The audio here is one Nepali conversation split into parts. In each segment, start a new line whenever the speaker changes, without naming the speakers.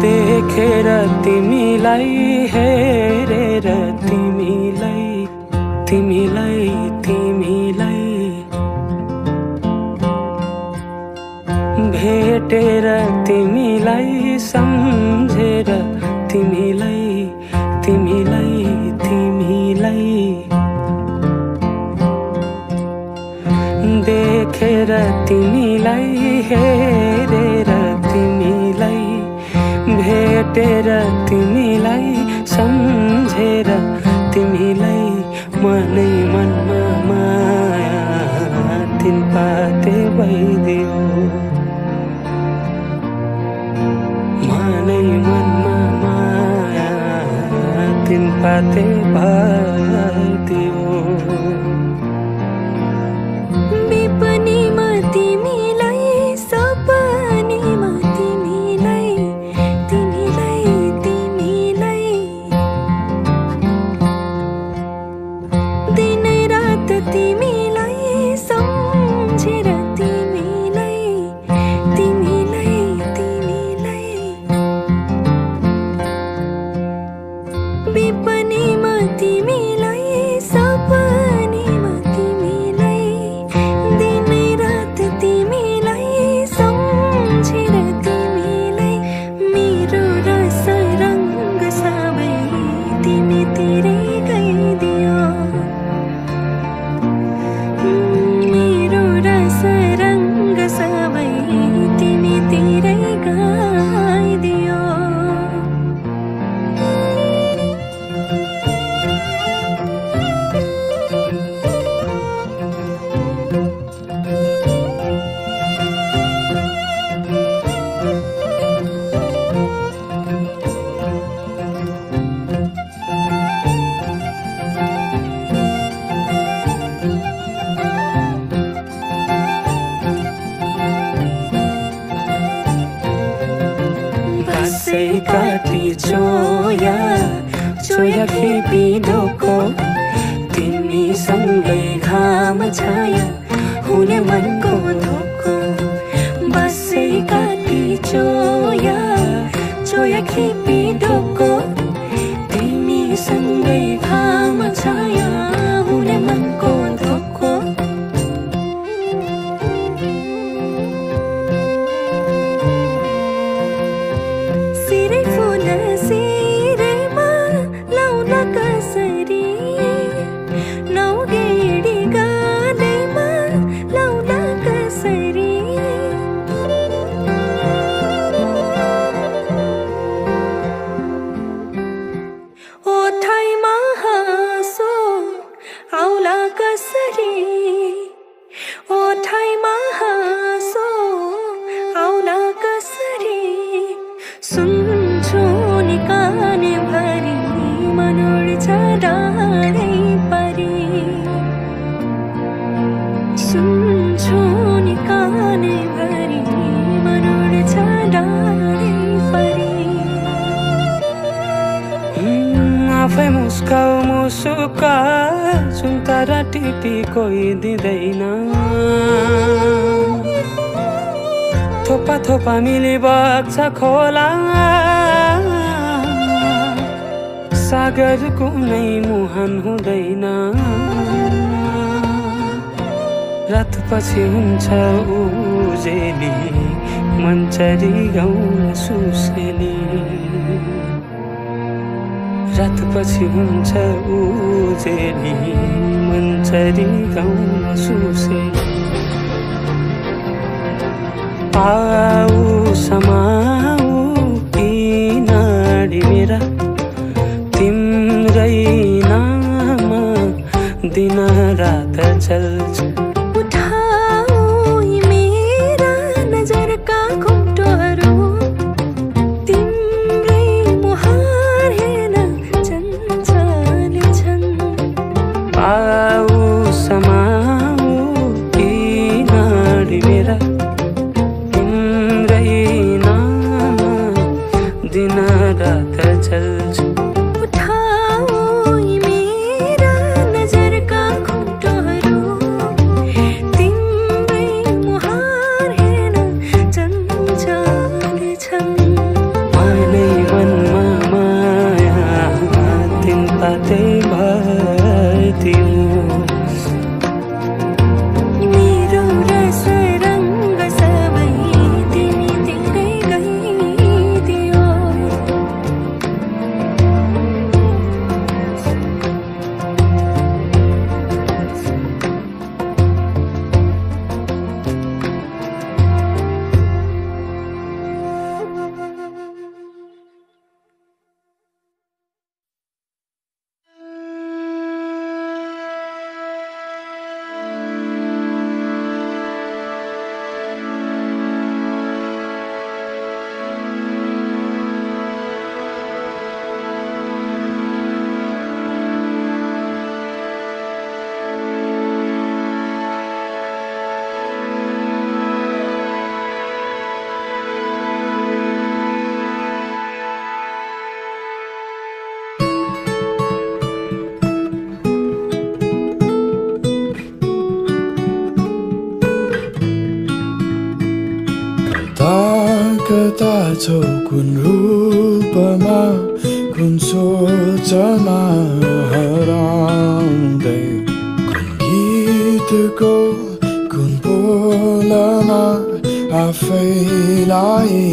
देखेर तिमीलाई हेरेर तिमीलाई तिमीलाई तिमीलाई भेटेर तिमीलाई सम्झेर तिमीलाई तिमीलाई तिमीलाई देखेर तिमीलाई हेरेर तिमीलाई भेटेर तिमीलाई सम्झेर तिमीलाई मनै मनमा माया तिन पाते भइदियो मनै मनमा माया तिन पाते भइदियो
विपनीमा तिमीलाई सपनीमा तिमीलाई तिमीलाई तिमीलाई दिनै रात तिमीलाई सम्झेर तिमीलाई तिमीलाई तिमीलाई विपनीमा तिमीलाई सपनीमा तिमीलाई दिनै रात तिमीलाई सम्झेर तिमीलाई मेरो रस रङ्ग सबै तिमीतिरै गइदियो मेरो रस रङ्ग सबै तिमीतिरै गइदियो
बसै काटी छोया छोया खेपी ढोको तिमीसँगै घाम छाया हुने मनको धोको बसै काटी छोया छोया खेपी ढोको तिमीसँगै घाम छाया हुने मनको धोको सिरै फुल सिरैमा लाउन कसरी नौगेडी गालैमा लाउन कसरी ओठैमा हाँसो आउला कसरी ओठैमा हाँसो आउला कसरी सुन्छु नि काने भरि मन उड्छ डाँडै परी सुन्छु नि काने भरि मन उड्छ डाँडै परी आफै मुस्काउ मुसुका सुन्तरा टिपी कोही दिँदैन थोपा थोपा मिली बग्छ खोला सागर कुनै मुहान हुँदैन रातपछि हुन्छ उजेली मन्चरी गाउँ सुसेली रातपछि हुन्छ उजेली मन्चरी गाउँ सुसेली
आऊ समाऊ यी नाडी मेरा तिम्रै नाममा दिन रात चल्छ
कता छौ कुन रूपमा कुन सोचमा हराउँदै कुन गीतको कुन बोलमा आफैलाई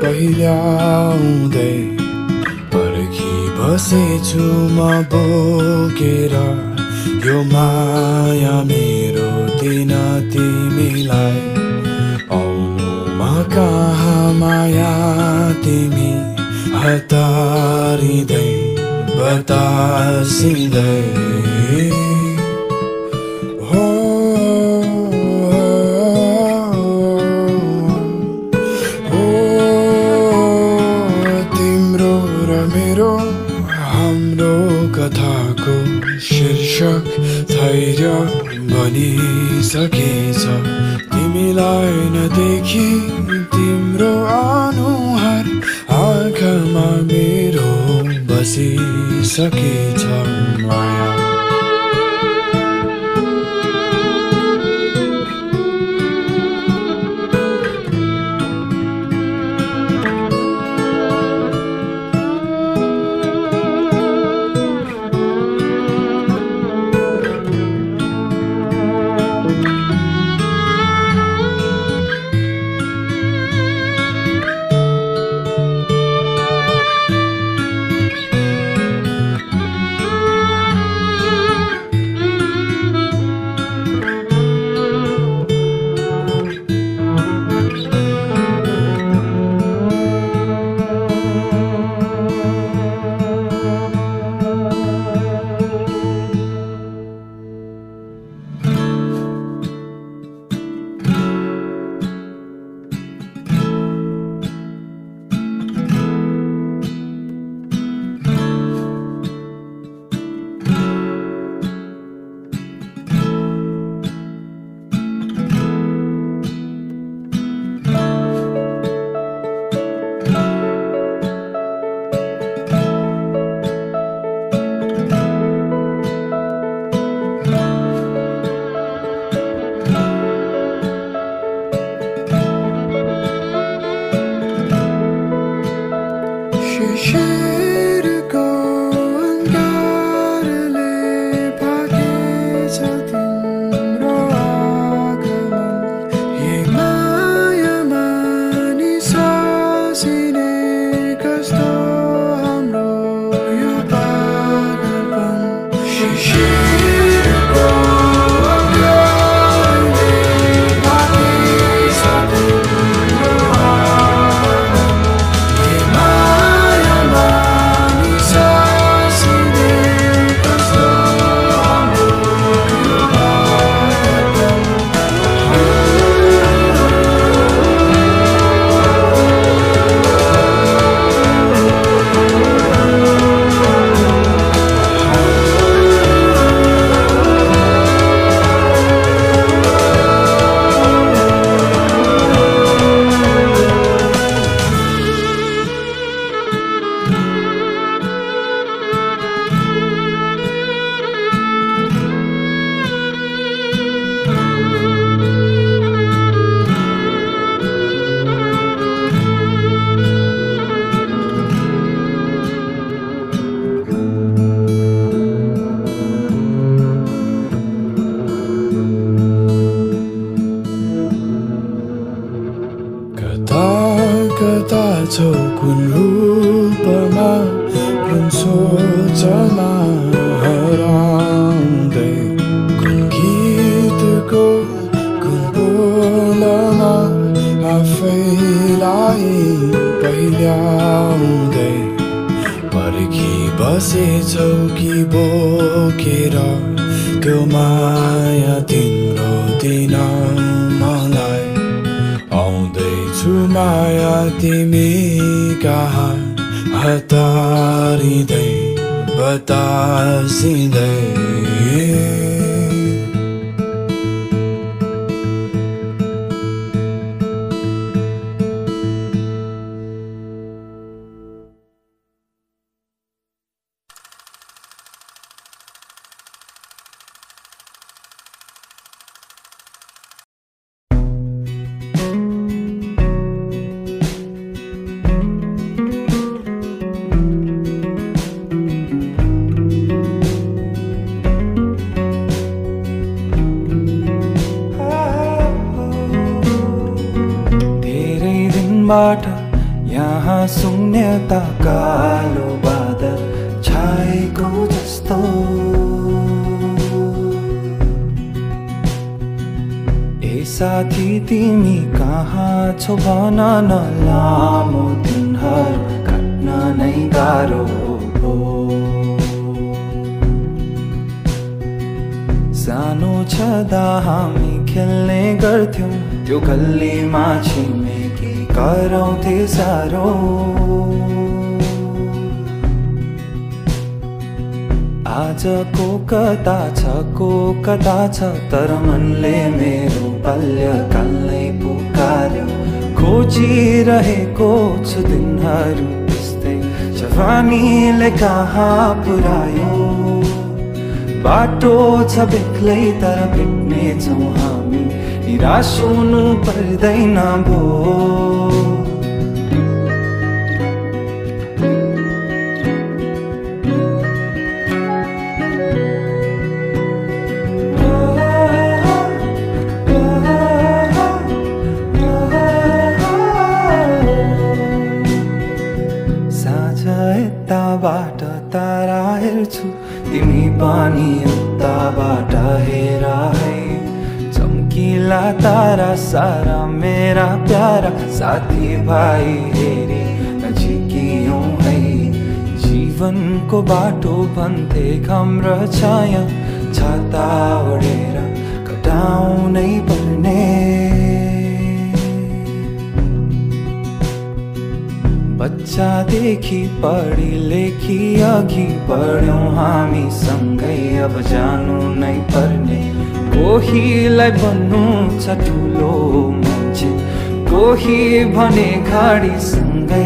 पहिल्याउँदै पर्खी बसेछु म बोकेर यो माया मेरो दिन तिमीलाई कहाँ माया तिमी हतारिँदै बतासिँदै हो तिम्रो र मेरो हाम्रो कथाको शीर्षक धैर्य बनिसकेछ तिमीलाई नदेखि तिम्रो अनुहार आँखामा मेरो बसिसकेछ माया कता कता छौ कुन रूपमा कुन सोचमा हराउँदै कुन गीतको कुन बोलमा आफैलाई पहिल्याउँदै पर्खी बसेछौ कि बोकेर त्यो माया तिम्रो दिन मलाई आउँदैछु माया तिमी कहाँ हतारिँदै बतासिँदै
यहाँ शून्यता कालो बादल छाएको जस्तो ए साथी तिमी कहाँ छौ भन न लामो दिनहरू काट्न नै गाह्रो हो सानो छँदा हामी खेल्ने गर्थ्यौं त्यो गल्लीमा छिमेकी कराउँथे साह्रो आजको कता छ तर मनले मेरो बाल्यकाललाई पुकार्यो खोजिरहेको छु दिनहरू त्यस्तै जवानीले कहाँ पुर्यायो बाटो छ बेग्लै तर भेट्नेछौँ हामी निराश हुनु पर्दैन भो यताबाट तारा हेर्छु तिमी पनि उताबाट हेर है चम्किला तारा सारा मेरा प्यारा साथी भाइ हेरी नजिकियौं है जीवनको बाटो भन्थे घाम र छाया छाता ओढेर कटाउनै पर्ने बच्चादेखि पढी लेखी अघि बढ्यौं हामी सँगै अब जानु नै पर्ने कोहीलाई भन्नु छ ठुलो मान्छे कोही भने गाडीसँगै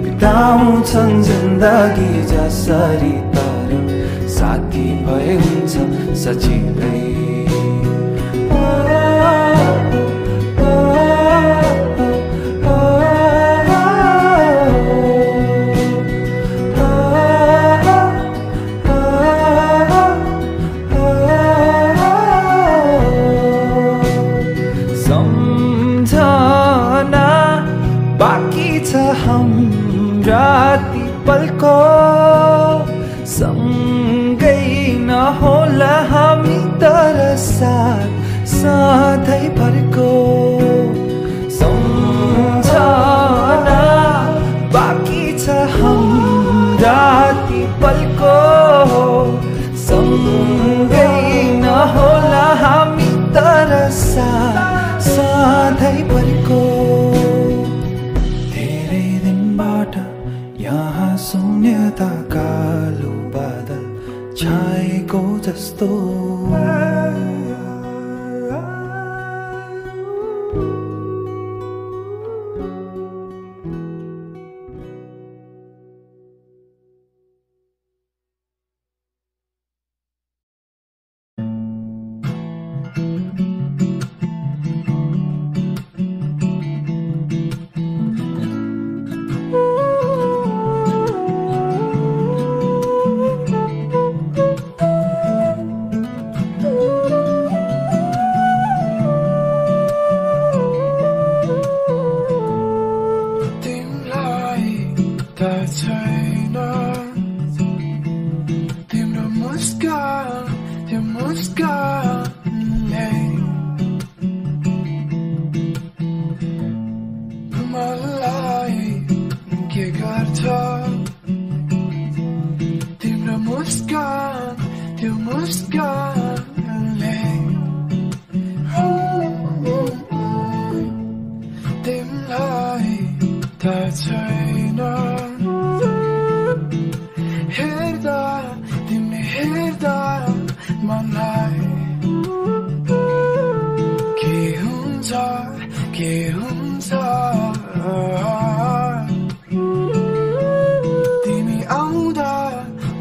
बिताउँछन् जिन्दगी जसरी तर साथी भए हुन्छ सजिलै राती पलको सँगै नहोला हामी तर साथ सधैँ भरको सम्झना बाँकी छ राती पलको सँगै नहोला हामी तर साथ सधैँ भरको यहाँ शून्यता कालो बादल छाएको जस्तो
छैन तिम्रो मुस्कान त्यो मुस्कानले मलाई के गर्छ तिम्रो मुस्कान त्यो मुस्कानले तिमीलाई थाहा छैन हेर्दा तिमीले हेर्दा मलाई के हुन्छ तिमी आउँदा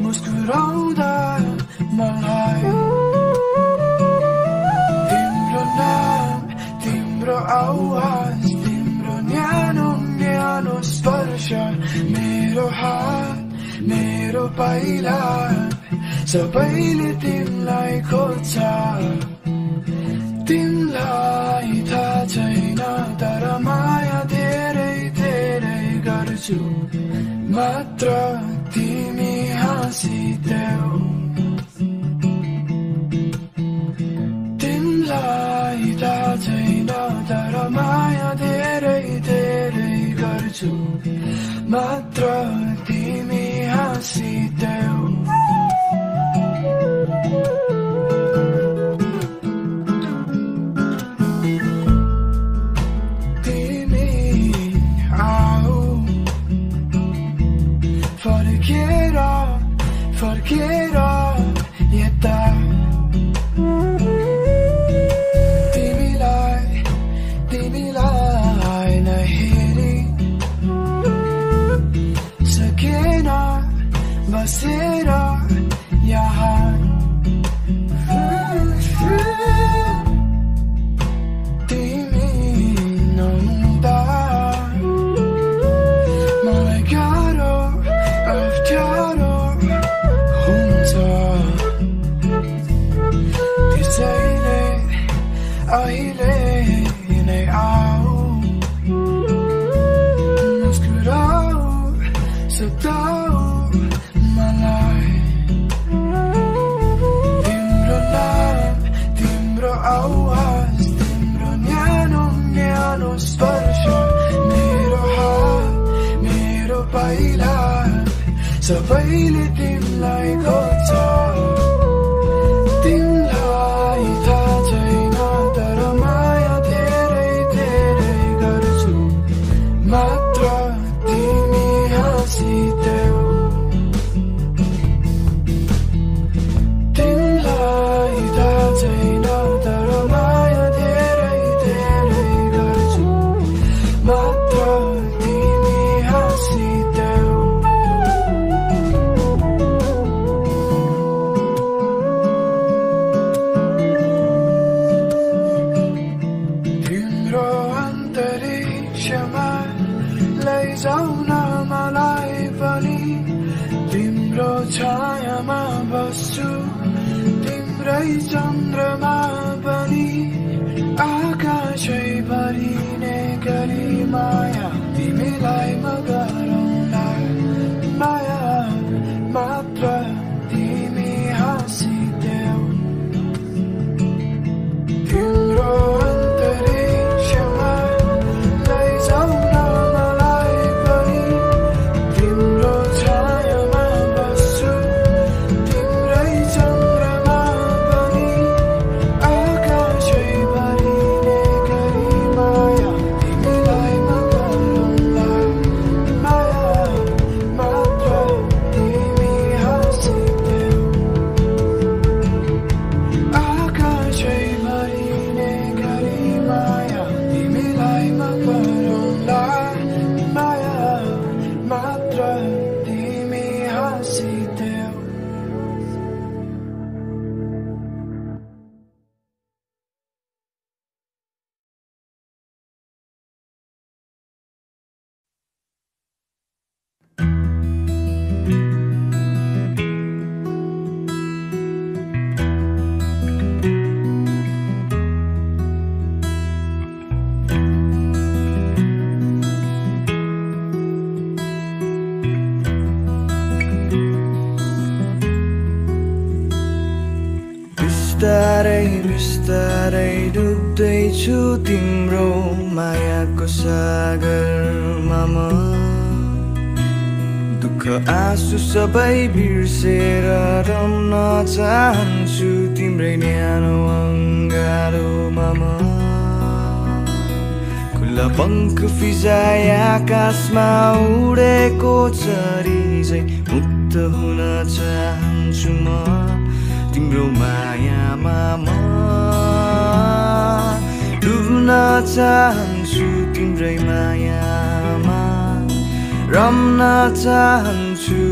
मुस्कुराउँदा मलाई तिम्रो नाम तिम्रो आवाज तिम्रो न्यानो न्यानो स्पर्श मेरो हात मेरो पाइला सबैले तिमीलाई खोज्छ तिमीलाई थाहा छैन तर माया धेरै धेरै गर्छु मात्र तिमी हाँसिदेऊ तिमीलाई थाहा छैन तर माया धेरै धेरै गर्छु मात्र तिमी हाँसिदेऊ फर्केर यता तिमीलाई नहेरी सकेन बसेर यहाँ तिमी नहुँदा मलाई गाह्रो अप्ठ्यारो त्यसैले अहिले नै आऊ मुस्कुराऊ सताऊ मलाई तिम्रो नाम तिम्रो आवाज तिम्रो न्यानो न्यानो स्पर्श मेरो हात मेरो पाइला सबैले तिमीलाई खोज्छ तिमीलाई थाहा छैन तर माया धेरै धेरै गर्छु मात्र तिमी हाँसिदेऊ तिमीलाई थाहा छैन तर माया धेरै धेरै गर्छु मात्र तिमी हाँसिदेऊ लैजाऊ न मलाई पनि तिम्रो छायामा बस्छु तिम्रै चन्द्रमा पनि आकाशै भरिने गरी माया तिमीलाई म गरौँला माया मात्र तिमी हाँसिदेऊ तिम्रो बिस्तारै डुब्दैछु तिम्रो मायाको सागरमा म दुःख आँसु सबै बिर्सेर रम्न चाहन्छु तिम्रै न्यानो अङ्गालोमा म खुल्ला पङ्ख फिजाए आकाशमा उडेको चरी झै मुक्त हुन चाहन्छु म तिम्रो मायामा म डुब्न चाहन्छु तिम्रै मायामा रम्न चाहन्छु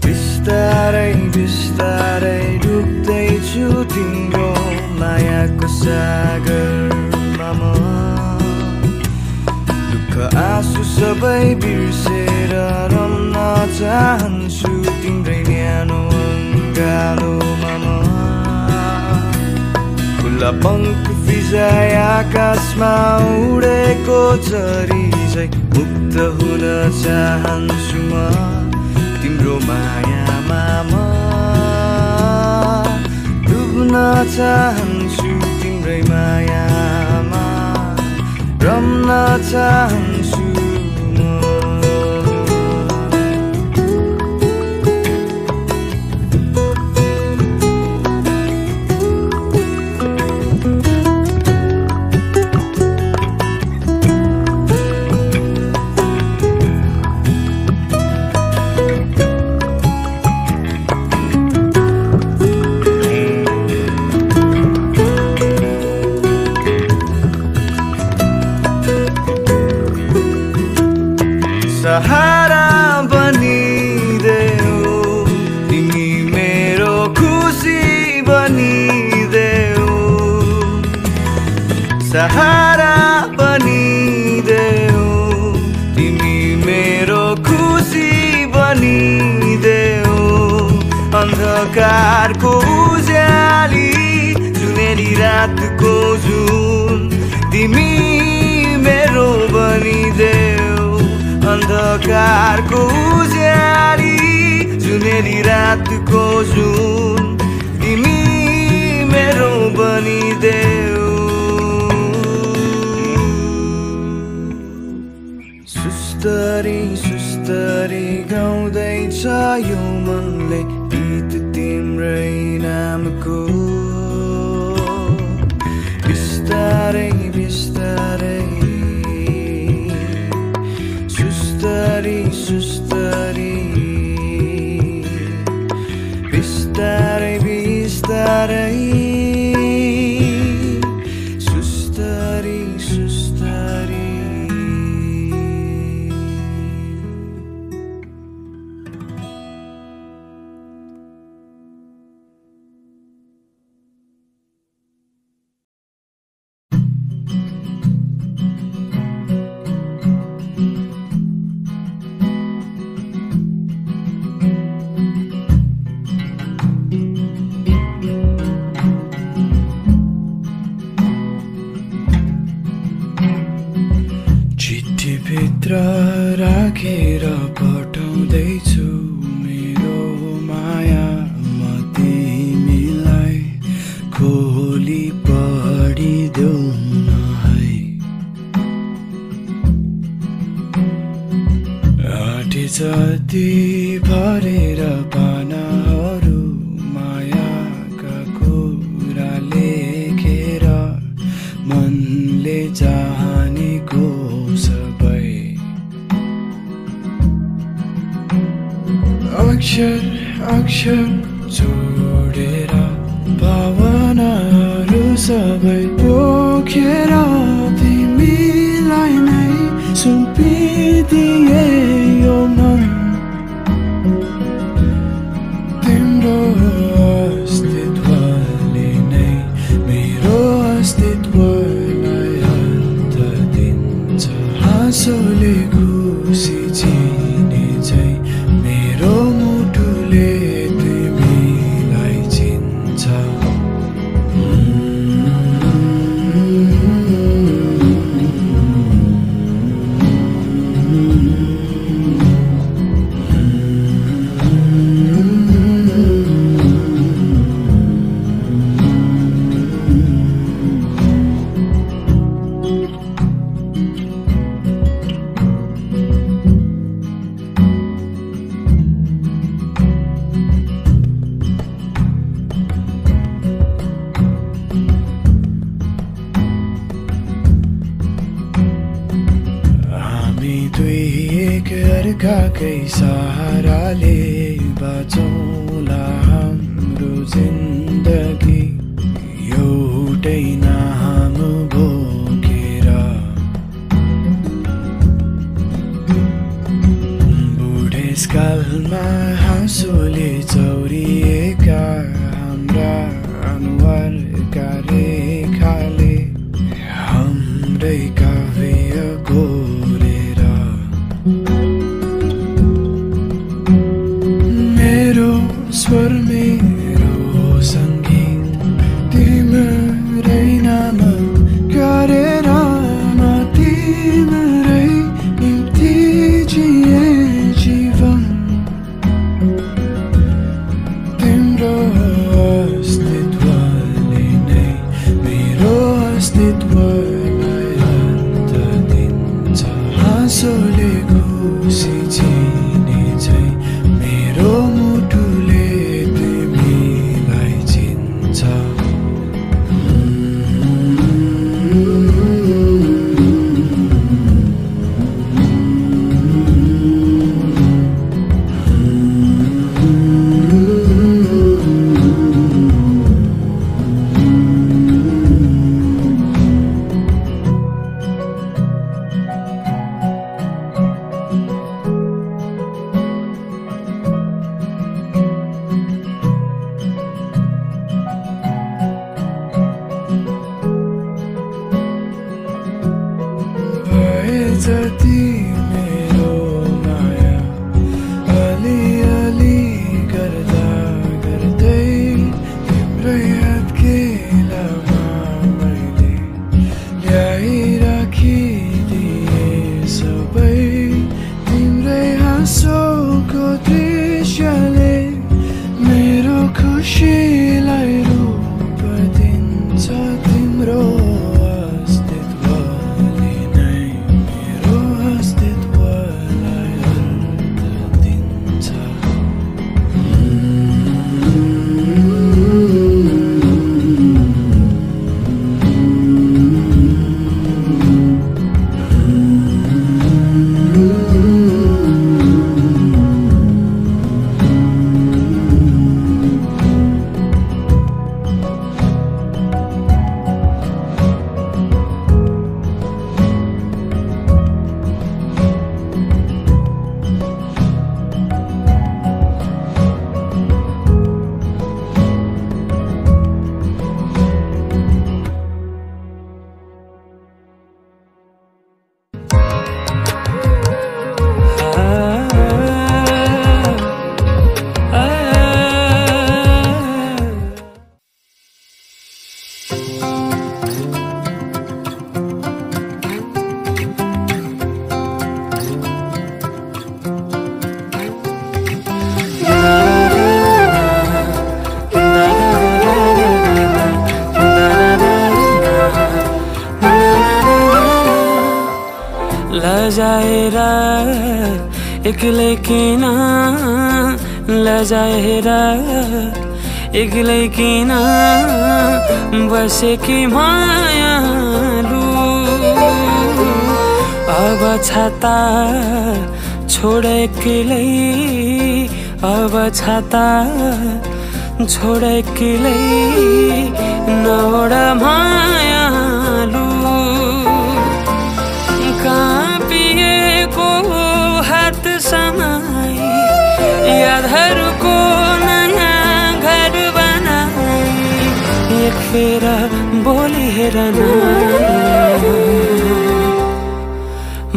बिस्तारै बिस्तारै डुब्दैछु तिम्रो मायाको सागरमा म दुःख आँसु सबै बिर्सेर रम्न चाहन्छु तिम्रै न्यानो अङ्गालोमा म खुल्ला पङ्ख फिजाए आकाशमा उडेको चरी झै मुक्त हुन चाहन्छु म तिम्रो मायामा म डुब्न चाहन्छु तिम्रै मायामा रम्न चाहन्छु सहारा बनिदेऊ तिमी मेरो खुसी बनिदेऊ सहारा बनिदेऊ तिमी मेरो खुसी बनिदेऊ अन्धकारको उज्याली जुनेली रातको जुन तिमी मेरो बनिदेऊ अन्धकारको उज्याली जुनेली रातको जुन तिमी मेरो बनिदेऊ सुस्तरी सुस्तरी गाउँदैछ यो मनले गीत तिम्रै नामको बिस्तारै बिस्तारै सुस्तरी सुस्तरी बिस्तारै बिस्तारै सुस्तरी सुस्तरी भित्र राखेर पठाउँदैछु मेरो माया म तिमीलाई खोली पढिदेऊ न है आँटे जति भरेर पानाहरू मायाका कुरा लेखेर मनले चाहनेको सबै अक्षर अक्षर जोडेर भावनाहरू सबै पोखेर तिमीलाई नै सुम्पिदिए यो मन तिम्रो अस्तित्वले नै मेरो अस्तित्वलाई अर्थ दिन्छ हाँसोले खुसी चिने चाहिँ मेरो मुटुले तिमीलाई चिन्छ एकै सहाराले बाँचौँला हाम्रो जिन्दगी एउटै नाम बोकेर बुढेसकालमा हाँसोले चौरिएका हाम्रा अनुहारका रेखाले हाम्रै काव्य कोरेर मेरो स्वर मेरो सङ्गीत तिम्रै नाम गरेर म तिम्रै निम्ति जिए जीवन तिम्रो अस्तित्वले नै मेरो अस्तित्वलाई अर्थ दिन्छ हाँसोले खुसी चिने झै मेरो मुटुले तिमीलाई चिन्छ जति मेरो माया अलिअलि गर्दा गर्दै तिम्रै हात केलामा मैले ल्याइराखिदिए सबै तिम्रै हाँसोको दृश्यले मेरो खुसीलाई रूप दिन्छ तिम्रो
लजाएर एक्लै किन लजाएर एक्लै किन बसेकी मायालु अब छाता छोड एक्लै अब छाता छोड एक्लै नओड मायालु काँपिएको हात समाई यादहरूको नयाँ घर बनाई एक फेर बोली हेर न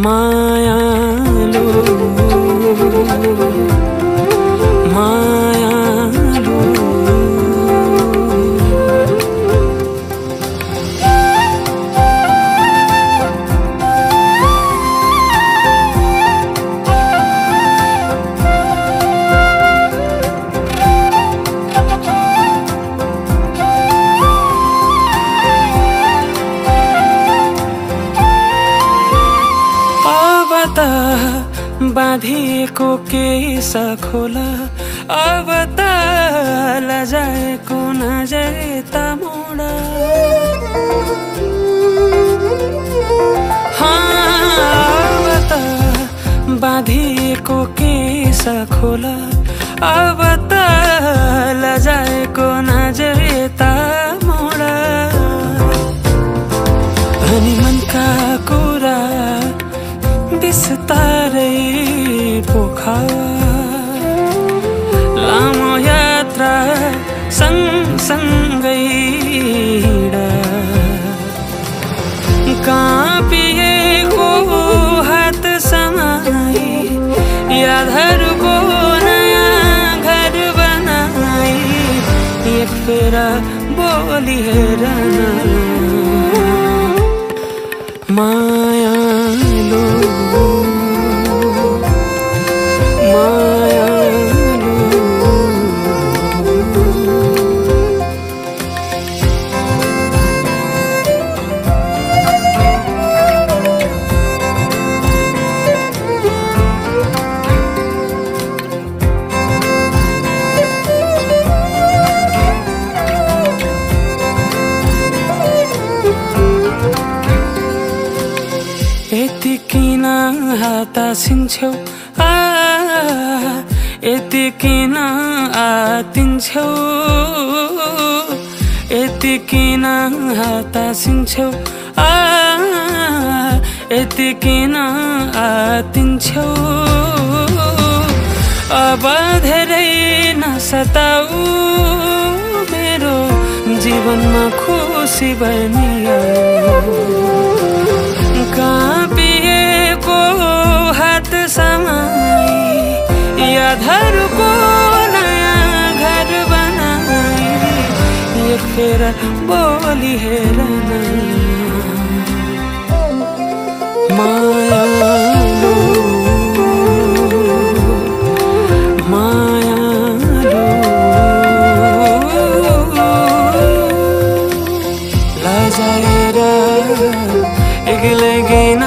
मायालु मायालु बाँधिएको केस खोला अब त लजाएको नजाए त मोडा अब त बाँधिएको के सा खोला अब त लजाएको नजरेता मोडा अनि मनका कुरा बिस्तारै पोखा लामो यात्रा सँगसँगै काँपिएको हात समाई यादहरूको नयाँ घर बनाई एक फेरा बोली हेरन मायालु तासिन्छौ यति किन आतिन्छौ यति किन तासिन्छौ यति किन आतिन्छौ अब धेरै नसताऊ मेरो जीवनमा खुसी बनियो काँपिएको हात समाई यादहरूको नयाँ घर बनाई एक फेरा बोली हेरन मायालु मायालु लजाएर एक्लै किन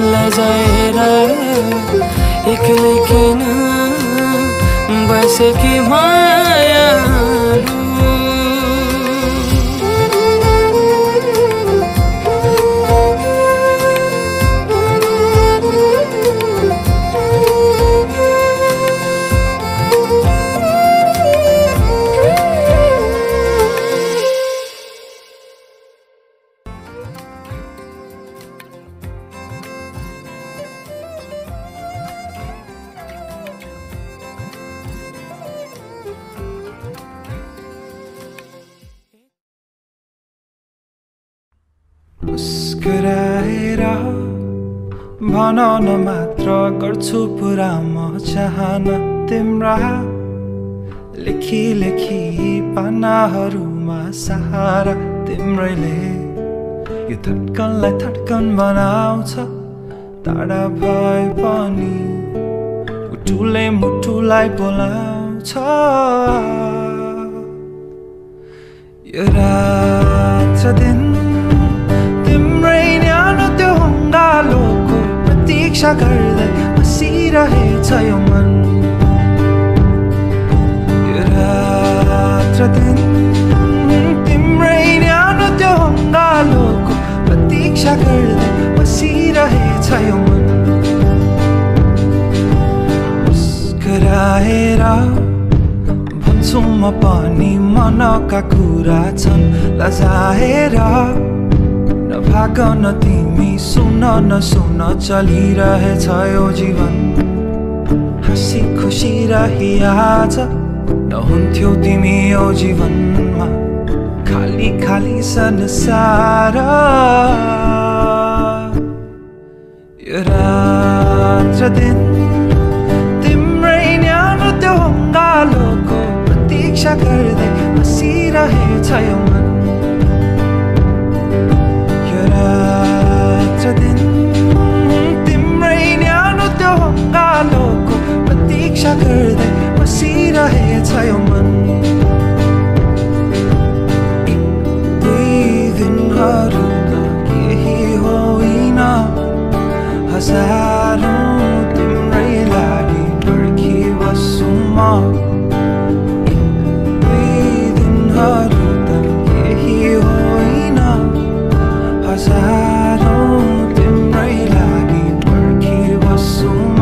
लजाएर एक्लै किन बसेकी मायालु
मुस्कुराएर भन न मात्र गर्छु पुरा म चाहना तिम्रा लेखी लेखी पानाहरूमा सहारा तिम्रैले यो धड्कनलाई धड्कन बनाउँछ टाढा भए पनि मुटुले मुटुलाई बोलाउँछ यो रात दिन प्रतीक्षा गर्दै बसिरहेछ यो मन यो रात दिन तिम्रै न्यानो त्यो हङ्गालोको प्रतीक्षा गर्दै बसिरहेछ यो मन मुस्कुराएर भन्छु म पनि मनका कुरा छन् लजाएर भाग न तिमी सुन न सुन चलिरहेछ यो जीवन हाँसी खुसी रही आज नहुन्थ्यौ तिमी यो जीवनमा खाली खाली संसार यो रात दिन तिम्रै न्यानो त्यो हङ्गालोको प्रतीक्षा गर्दै बसिरहेछ यो मन दिन तिम्रै न्यानो त्यो हङ्गालोको प्रतीक्षा गर्दै बसिरहेछ यो मन दुई दिनहरू त केही होइन हजारौँ तिम्रै लागि पर्खिबस्छु म दुई दिनहरू त केही होइन हजारौँ तिम्रै लागि पर्खिबस्छु म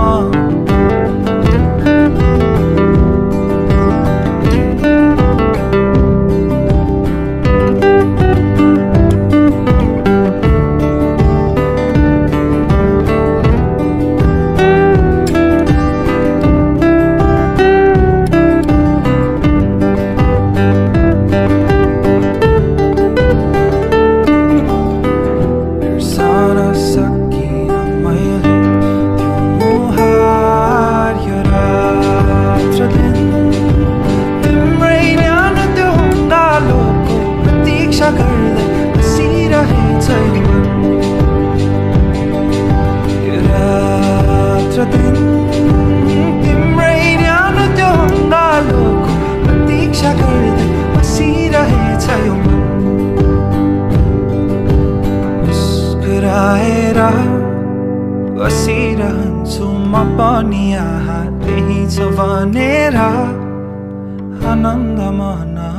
भनेर आनन्द मना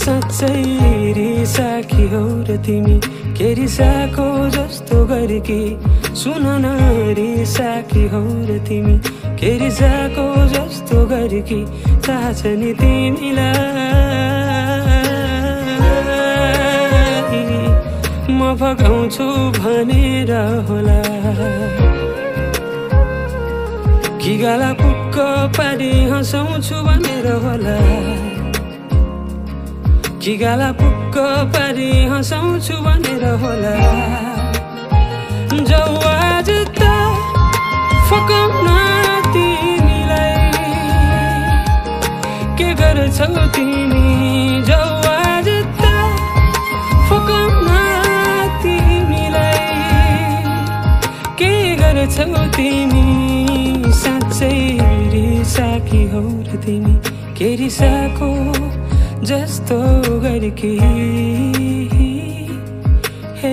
साँच्चै रिसाकी हौ र तिमी के रिसाको जस्तो गरेकी सुन न रिसाकी हौ र तिमी के रिसाको जस्तो गरेकी थाहा छ नि तिमीलाई म भगाउँछु भनेर होला कि गाला पुक्क पारी हँसाउँछु भनेर होला कि गाला पुक्क पारी हँसाउँछु भनेर होला जाऊ आज त फकाउन तिमीलाई के गर्छौ तिमी जाऊ आज त फकाउन तिमीलाई के गर्छौ तिमी साँच्चै रिसाकी हौ र तिमी के रिसाको जस्तो गरेकी हे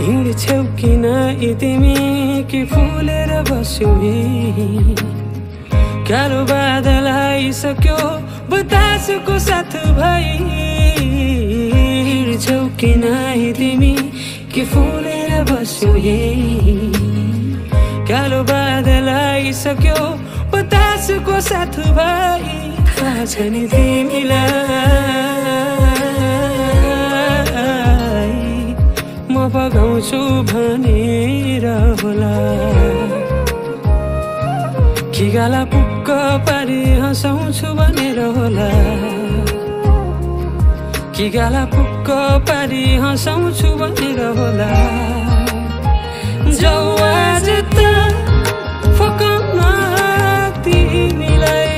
हिँड्छौ किन तिमी कि फुलेर बस्यौ कालो बादल आइसक्यो बतासको साथ भाइ हिँड्छौ किन तिमी कि फुलेर बस्यौ कालो बादल आइसक्यो बतासको साथ भाइ थाहा छ नि तिमीलाई म भगाउँछु भनेर होला कि गाला पुक्क पारी हँसाउँछु भनेर होला कि गाला पुक्क पारी हँसाउँछु भनेर होला जाऊ आज त फकाउन तिमीलाई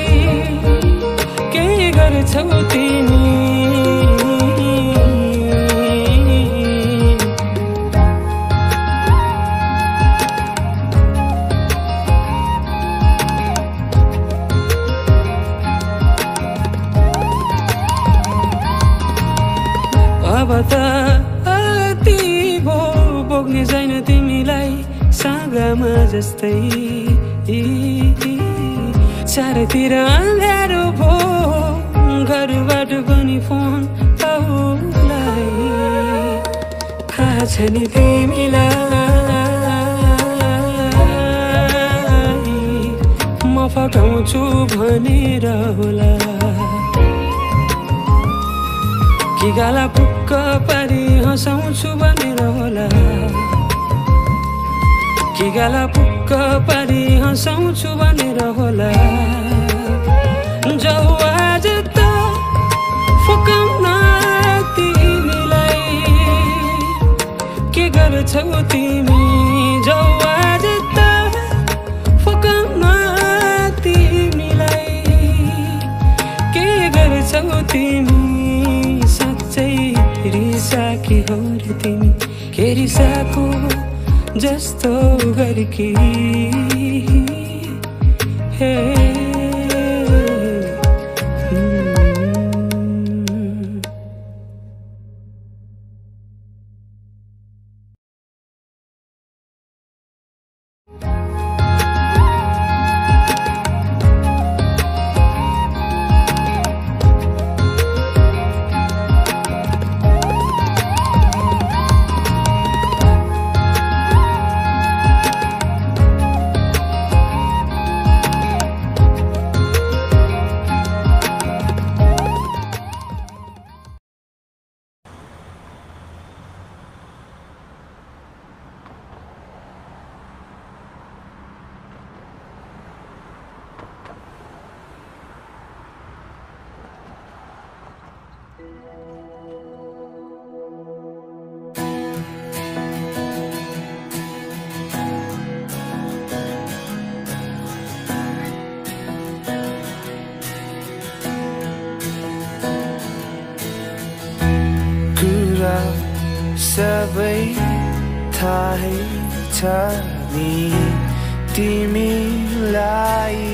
के गर्छौ तिमी अब त अति भो बोक्ने छैन तिमीलाई सागामा जस्तै चारैतिर अँध्यारो भो घरबाट पनि फोन आउलाई थाहा छ नि तिमीलाई म फकाउँछु भनेर होला कि गाला पुक्क पारी हँसाउँछु भनेर होला कि गाला पुक्क पारी हँसाउँछु भनेर होला जाऊ आज त फकाउन तिमीलाई के गर्छौ तिमी जाऊ आज त फकाउन तिमीलाई के गर्छौ तिमी रिसाकी हौ र तिमी के रिसाको जस्तो गरेकी हे
सबै थाहै छ नि तिमीलाई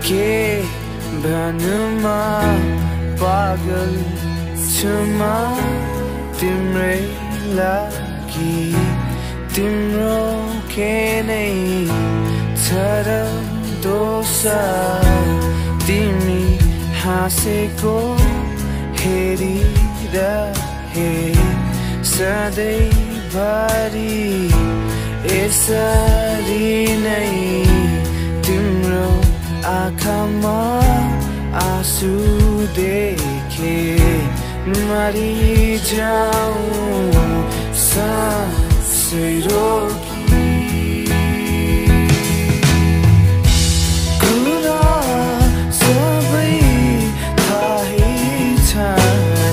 के भन्नुमा पागल छु म तिम्रै लागि तिम्रो के नै छ र दोष तिमी हाँसेको हेरिरहे सधैँभरि यसरी नै तिम्रो आँखामा आँसु देखे मरिजाऊँ सासै रोकी कुरा सबै थाहै छ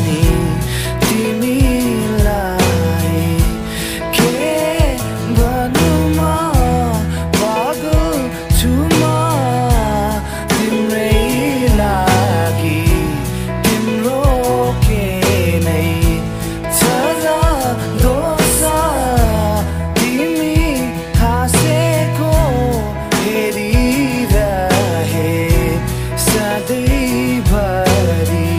नि तिमीलाई के भन्नुमा पागल छु म तिम्रै लागि तिम्रो के नै छ र दोष तिमी हाँसेको हेरिरहे सधैँभरि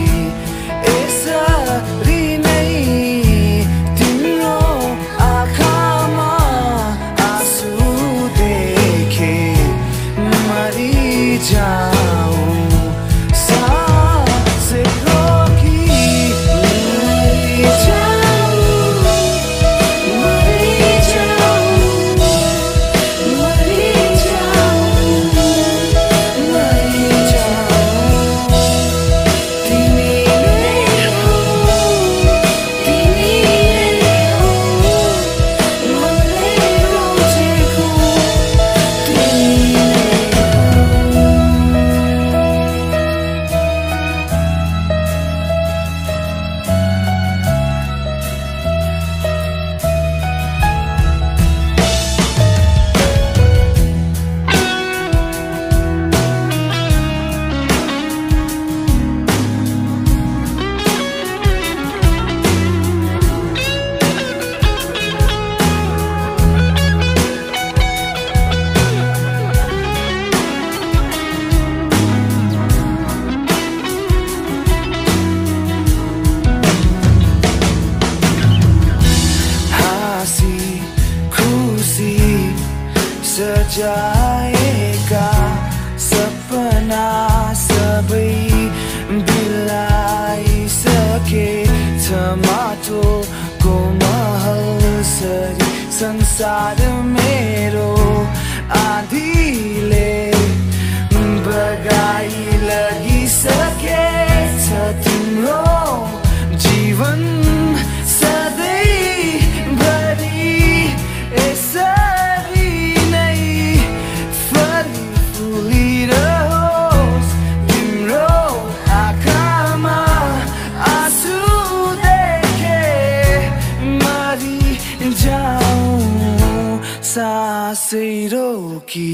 यसरी नै तिम्रो आँखामा आँसु देखे मरिजाऊँ सासै रोकी सजाएका सपना सबै बिलाइसके छ माटोको महल सरी संसार मेरो आँधीले बगाई लगिसके छ तिम्रो जीवन सधैँभरि यसरी नै फुलिरहोस् तिम्रो आँखामा आँसु देखे मरिजाऊँ सासै रोकी